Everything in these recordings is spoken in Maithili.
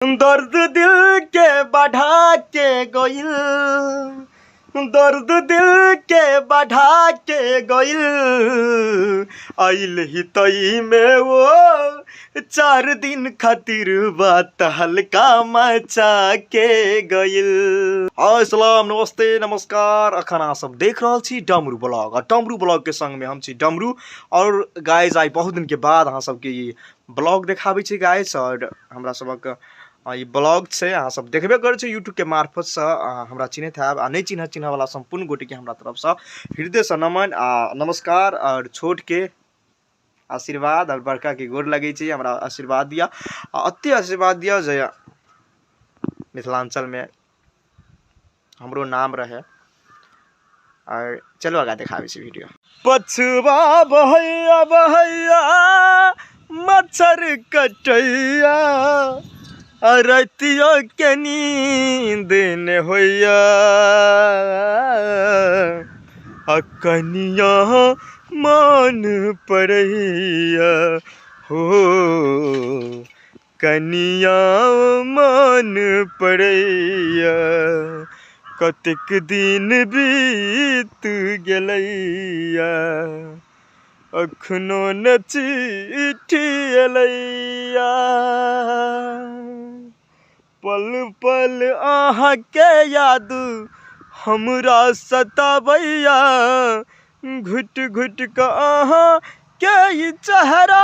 दर्द दिल के बढ़ा के गइल, दर्द दिल के बढ़ा के गइल। आइल ही तई में वो 4 दिन खातिर बात हल्का मचा के गइल। अस्सलाम, नमस्ते, नमस्कार। अखन अहाँ सब देख रहल छी डमरू ब्लॉग आ डमरू ब्लॉग के संग में हम छी डमरू। और गाइज, आइ बहुत दिन के बाद अहाँ सबके ई ब्लॉग देखाबै छी गाइज। और हमरा सबक ई ब्लॉग छै, अहाँ सब देखबे करै छी यूट्यूब के मार्फतसँ। हमरा चिन्हैत हैब आ नहि चिन्ह चिन्हऽवला सम्पूर्ण गोटेके हमरा तरफसँ हृदयसँ नमन आ नमस्कार। और छोटके आशीर्वाद और बड़काके गोर लगै छी। हमरा आशीर्वाद दिअ आ एते आशीर्वाद दिअ जे मिथिलाञ्चलमे हमरो नाम रहे। और चलो, आगा देखाबै छी वीडियो। पछुआ बहैया बहैया, मच्छर कटैया, रतियो के नींद ने होइया, आ कनिया मन पड़ैया हो, कनिया मन पड़ैया, कतेक दिन बीत गेलैया, अखनो न चिट्ठी एलैया। पल पल अहाँके याद हमरा सताबैया, घुटि घुटि कऽ अहाँके ई चेहरा,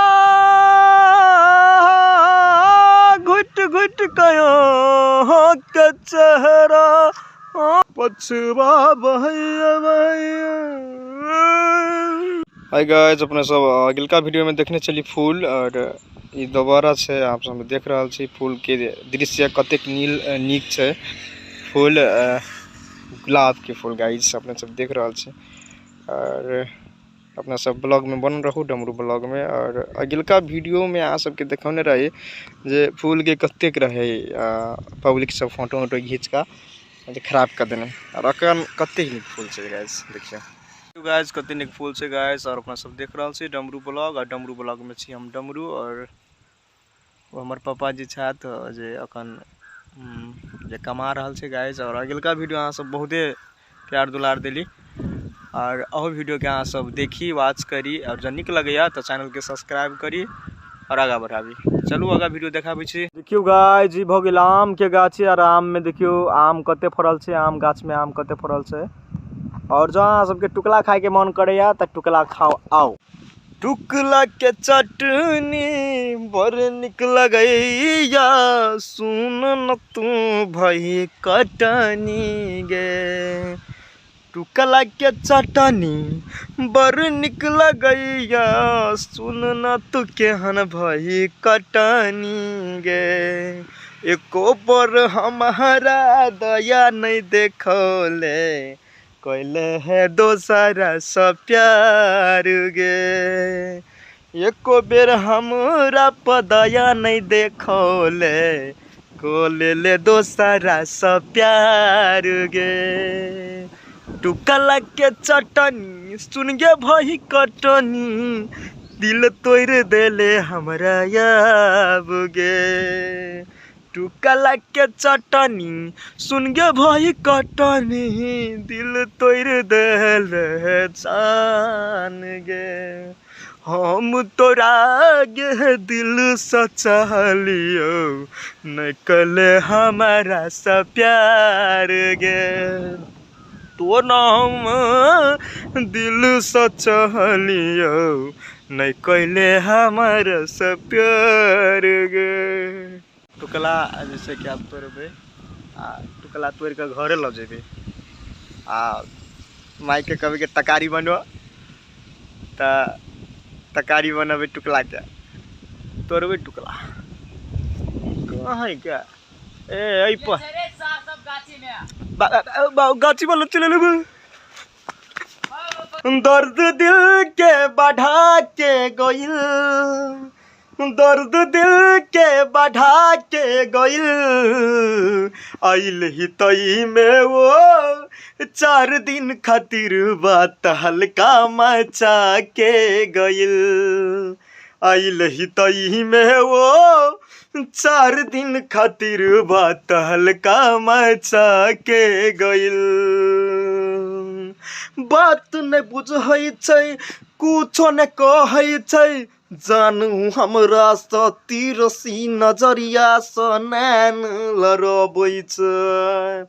घुटि घुटि कऽ अहाँके चेहरा। पछुआ बहैया बहैया। हाय गाइस, अपने सब अगिलका वीडियो में देखने चली फूल और ई दोबारा छै। आप सब देख रहल छी फूल के दृश्य, कतेक नील नीक छै फूल, गुलाब के फूल। गाइस, अपने सब देख रहल छी और अपना सब ब्लॉग में बनल रहू, डमरू ब्लॉग में। और अगिलका वीडियो में अहाँ सबके देखौने रही जे फूल के कतेक रहे पब्लिक सब फोटो वोटो घीच कऽ जे खराब कऽ देने। और अखन कतेक नीक फूल छै गाइस, देखियौ गाइस, कतेक नीक फूल छै गाइस। और अपना सब देख रहल छी डमरू ब्लॉग और डमरू ब्लॉग में छी हम डमरू। और ओ हमर पापा जी छथि जे अखन जे कमा रहल छै गाइस। और अगिलका वीडियो अहाँ सब बहुते प्यार दुलार देली और अहू वीडियो के अहाँ सब देखी, वॉच करी और जँ नीक लगैया तऽ चैनल के सब्सक्राइब करी और आगाँ बढ़ाबी। चलू, आगाँ वीडियो देखाबै छी। देखियौ गाइस, ई भऽ गेल आम के गाछ आर आम में देखियौ आम कते फड़ल छै, आम गाछ में आम कते फड़ल छै। और जँ अहाँ सबके टुकला खाय के मन करैया तऽ टुकला खाओ आउ। टुकला के चटनी बड़ नीक लगैया, सुन न तू भई कटनी गे। टुकला के चटनी बड़ नीक लगैया, सुन न तू केहन भई कटनी गे। एको पर हमारा दया नहीं देखौले, कैले है दोसरा सँ प्यार गे। एको बेर हमरा पर दया नहीं देखौले, को ले दोसरा सँ प्यार गे। टुकला के चटनी सुन गे भई कटनी, दिल तोड़ देले हमरा याब गे। टुकला के चटनी सुन गे भई कटनी, दिल तोड़ देले जान गे। हम तोरा गे दिल से चाहलियो, नहीं कले हमारा से प्यार गे। तो हम दिल से चाहलियो, नहीं कैले हमारा से प्यार गे। टुकला जे छै कि आब तोड़बै आ टुकला तोड़ि कऽ घरे लऽ जेबै आ माइके कहबै कि तकारी बनो, तऽ तकारी बनेबै टुकलाके। तोड़बै टुकला। कहाँ है क्या? ए, एहि पर गाछी वाला चले लेबै। दर्द दिल के बढ़ा के गइल, दर्द दिल के बढ़ा के गइल। आइल ही तई में वो 4 दिन खातिर बात हल्का मचा के गइल। आइल ही तई में वो 4 दिन खातिर बात हल्का मचा के गइल। बात नै बुझै छै, कुछो नै कहै छै, जानू हमरा सँ तिरसी नजरिया सँ नैन लड़बै छै।